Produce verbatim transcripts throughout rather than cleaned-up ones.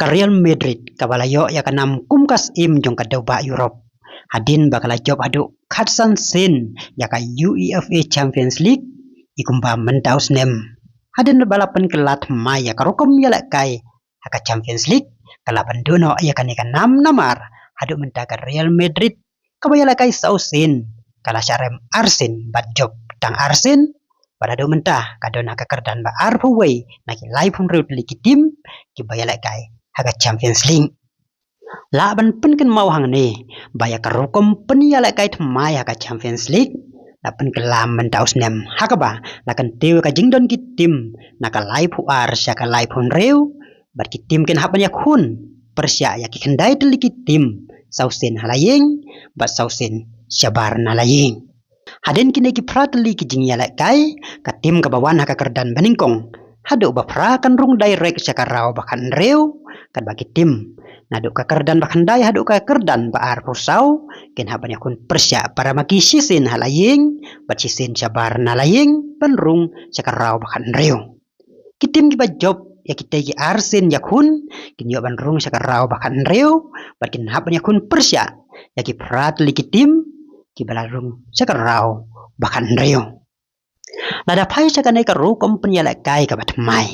Real Madrid kaba la ïoh ïa ka nam kum ka syiem jong ka dewbah Europe hadien ba ka la jop haduh khatsan sien ïa ka UEFA Champions League, i kumba mynta u snem hadien ba la pynkylla thymmai ïa ka rukom ïalehkai ha ka Champions League, ka la pynduh noh ïa kane ka nam namar haduh mynta ka Real Madrid kaba ïalehkai saw sien ka la shah rem arsien bad jop tang arsien. Bad haduh mynta ka don ha ka kyrdan ba arphew wei na ki laiphew hynriew tylli ki tim kiba ïalehkai ha ka Champions League. Lah ban pynkynmaw hangne ba ïa ka rukom pynïalehkai thymmai ha ka Champions League la pynkylla mynta u snem, ha kaba la kyntiew ïa ka jingdon ki tim na ka laiphew ar sha ka laiphew hynriew, bad ki tim kin hap ban ïakhun pyrshah ïa ki khyndai tylli ki tim, saw sien ha la ïing bad saw sien shabar na la ïing. Hadien kine ki phra tylli ki jingïalehkai, ka tim kaba wan ha ka kyrdan banyngkong haduh ba phra kan rung direct sha ka round ba khathynriew, katba ki tim naduh ka kyrdan ba khyndai haduh ka kyrdan ba arphew saw kin hap ban ïakhun pyrshah para ma ki shisien ha la ïing bad shisien shabar na la ïing ban rung sha ka round ba khathynriew. Ki tim kiba jop ïa kitei ki arsien ïakhun kin ïoh ban rung sha ka round ba khathynriew bad kin hap ban ïakhun pyrshah ïa ki phra tylli ki tim kiba la rung sha ka round ba khathynriew. Lada phai sha kane ka rukom pynïalehkai kaba thymmai,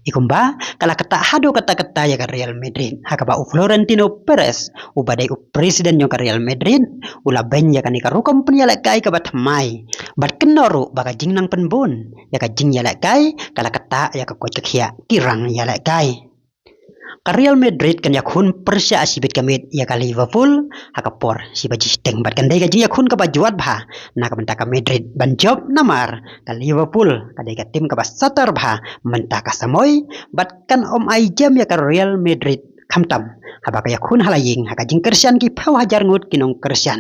i kumba ka la ktah haduh katta katta ïa ka Real Madrid, ha kaba u Florentino Perez uba dei u president jong ka Real Madrid u la beiñ ïa kane ka rukom pynïalehkai kaba thymmai bad kynnoh ruh ba ka jingnang pynbun ïa ka jingïalehkai ka la ktah ïa ka koit ka khiah ki rangïalehkai. Ka Real Madrid kan ïakhun pyrshah shibit ka miet ïa ka Liverpool ha ka por shi baje shiteng bad kan dei ka jingïakhun kaba jwat bha na ka bynta ka Madrid ban jop namar ka Liverpool ka dei ka tim kaba satar bha mynta ka samoi bad kan ym ai jem ïa ka Real Madrid khamtam haba ka ïakhun ha la ïing ha ka jingkyrshan ki phew hajar ngut ki nongkyrshan.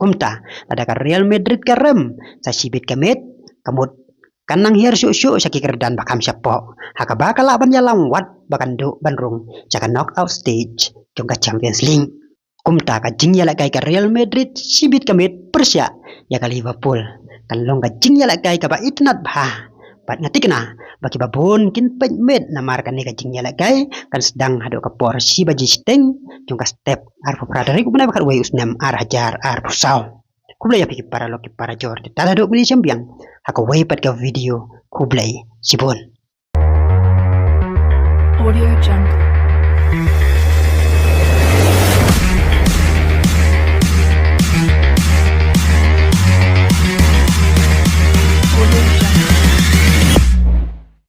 Kumta lada ka Real Madrid ka rem sa shibit ka miet, ka mut kan nang hiar shuh shuh sha ki kyrdan ba kham shapoh, ha kaba ka lah ban ïalam wat ba kan duh ban rung sha ka knockout stage jong ka Champions League. Kumta ka jingïalehkai ka Real Madrid shibit ka miet pyrshah ïa ka Liverpool kan long ka jingïalehkai kaba itynnad bha bad nga thikna ba kiba bun kin peit miet namar kane ka jingïalehkai kan sdang haduh ka por shi baje shiteng jong ka step arphew phra tarik u bnai ba khatwei u snem ar hajar arphew saw. Khublei ïa phi ki paralok ki parajor, te tat haduh mynta shem biang ha kawei pat ka video. Khublei shibun. Audio Jungle.